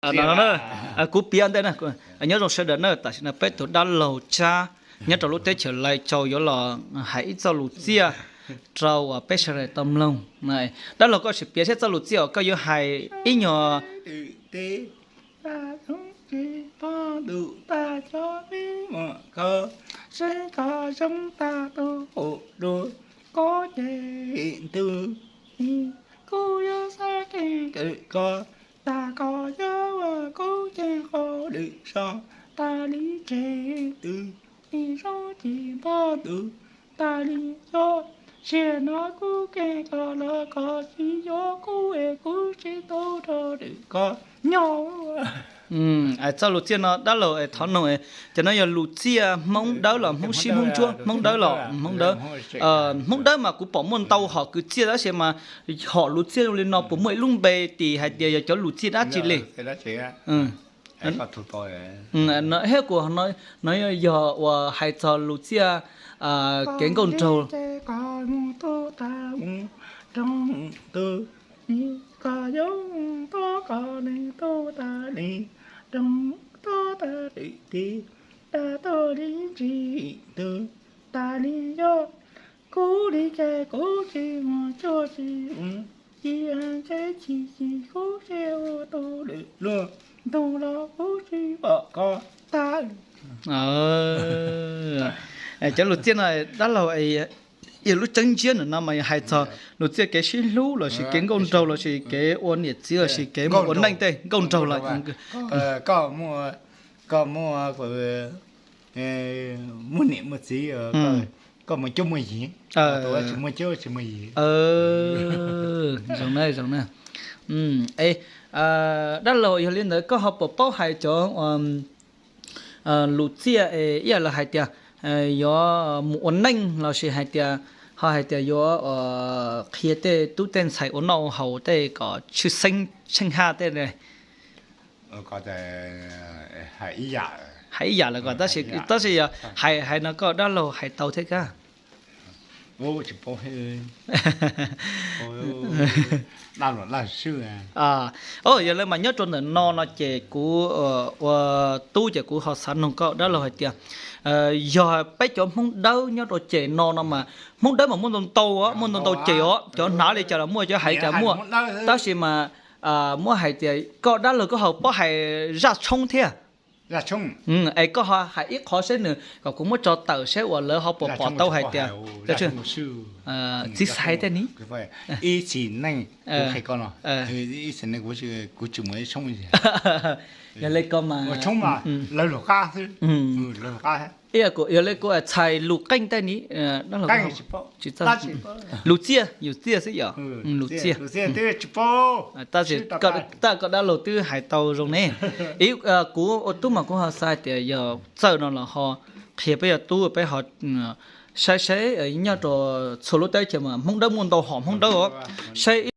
No, kuv piav ntej na, nyob zoo sawv daws na, tam sim no peb tus dab laug Tsab nyob rau lub teb chaws Lai Châu yuav los hais ib txoj lus txiaj rau uas peb sawv daws tau mloog. Dab laug, koj sim piav seb txoj lus txiaj uas koj yuav hais ib nyuag Txoj lus txiaj no dab laug es thov noog, cov no yog lus txiaj Hmoob Dawb los Hmoob Sib Hmoob Ntsuab? Hmoob Dawb los Hmoob Dawb. Hmoob Dawb mas kuv pom muaj ntau hom kwv txiaj tab sis mas hom lus txiaj zoo li no puas muaj ib lub npe tis hais tias yog cov lus txiaj dab tsi li? Thiab kuv no yog uas hais txog lus txiaj kev nkauj nraug. Cov lus txiaj no dab laug, yog lub tseeb ntsiab no mas yog hais txog lus txiaj kev sib hlub lossis kev nkauj nraug lossis kev ua niam txiv lossis kev mus ua neej tej nkauj nraug los koj muaj, muaj niam muaj txiv, koj muaj cuab muaj yig, tsis muaj cuab tsis muaj yig. Zoo na, zoo na. Dab laug, yog li ntawd koj ho puas paub hais cov lus txiaj es ib yam li hais tias yuav mus ua neej lossis hais tias, ho hais tias yuav qhia tej tub tej ntxhais ua noj ua haus tej kom tshwj xeeb tsheej haj tej ne? Hais ib yam lawm ko, tab sis yog hais hais no koj dab laug hais tau thiab kab? Yog li mas nyob rau ntawm no no ces kuv ua tub ces kuv ho xav noog koj dab laug hais tias, yog peb cov Hmoob Dawb nyob rau ceg no no mas, Hmoob Dawb mas muaj ntau ntau, muaj ntau ntau ceg os, cov hnav li cas los muaj, cov hais cas muaj. Tab sis mas muab hais tias koj dab laug koj ho paub hais zaj tshoob thiab. Es koj ho hais ib qho seb nws kom kuv muab tso tawm seb uas lawv ho puas pom tau hais tias txiv xaiv tej ni. Ib txhis neej kuv hais koj no, ib txhis neej kuv tsis mus ib tshoob. Yog li ko mas, lawv luag qab xwb, lawv luag qab. Yog li kuv txhais lus qeej tej ni, lus txiaj, yus txiaj xwb yom, lus txiaj. Tab sis koj dab laug twb hais tau zoo ne. Kuv ua tub mas kuv ho xav hais tias yog txawj no los ho qhia peb cov tub peb ho saib saib nyob rau txhua lub teb chaws mas Hmoob Dawb muaj ntau hom Hmoob Dawb os, saib